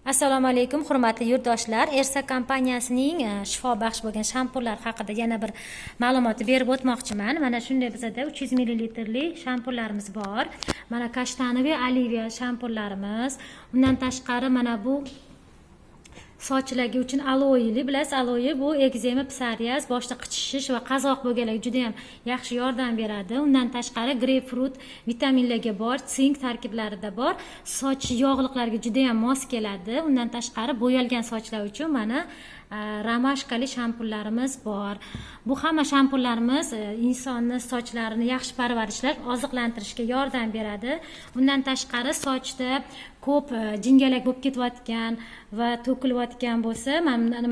Assalomu alaykum, hurmatli yurtdoshlar! Ersa kompaniyasining shifobaxsh bo'lgan shampunlar haqida yana bir ma'lumot berib o'tmoqchiman. Mana shunday bizada 300 millilitrli shampunlarimiz bor. Mana каштановый, оливия shampunlarimiz. Undan tashqari, mana bu sochlarga uchun aloeli. Bilasiz, aloe bu ekzema, psoriaz, boshda qichishish va qazg'oq bo'lganlarga juda yam yaxshi yordam beradi. Undan tashqari, greypfrut vitaminlarga bor, sink tarkiblarida bor, soch yog'liqlarga juda yam mos keladi. Undan tashqari, bo'yalgan sochlar uchun mana ромашка li shampunlarimiz bor. Bu hamma shampunlarimiz insonni sochlarini yaxshi parvarishlab, oziqlantirishga yordam beradi. Undan tashqari, sochda ko'p jingalak bo'lib ketayotgan va to'kilayotgan bo'lsa,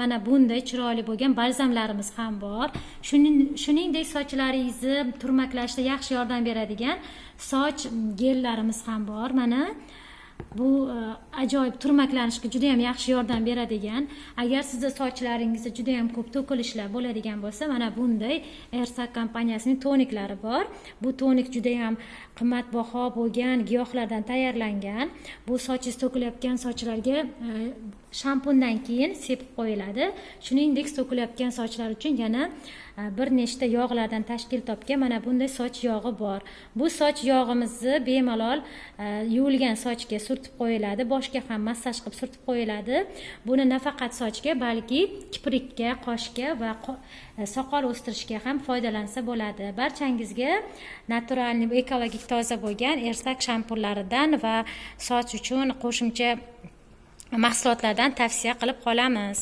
mana bunday chiroyli bo'lgan balzamlarimiz ham bor. Shuningdek, sochlaringizni turmaklashda yaxshi yordam beradigan soch gellarimiz ham bor. Mana bu ajoyib turmaklanishga juda yam yaxshi yordam beradigan. Agar sizni sochlaringizda juda yam ko'p to'kilishlar bo'ladigan bo'lsa, mana bunday Ersa kompaniyasining toniklari bor. Bu tonik juda yam qimmatbaho bo'lgan giyohlardan tayyorlangan. Bu sochingiz to'kilayotgan sochlarga shampundan keyin sepib qo'yiladi. Shuningdek, to'kilayotgan sochlar uchun yana bir nechta yog'lardan tashkil topgan mana bunday soch yog'i bor. Bu soch yog'imizni bemalol yuvilgan sochga surtib qo'yiladi, boshga ham massaj qilib surtib qo'yiladi. Buni nafaqat sochga, balki kiprikka, qoshga va soqol o'stirishga ham foydalansa bo'ladi. Barchangizga натуральный, ekologik toza bo'lgan Ersak shampunlaridan va soch uchun qo'shimcha mahsulotlardan tavsiya qilib qolamiz.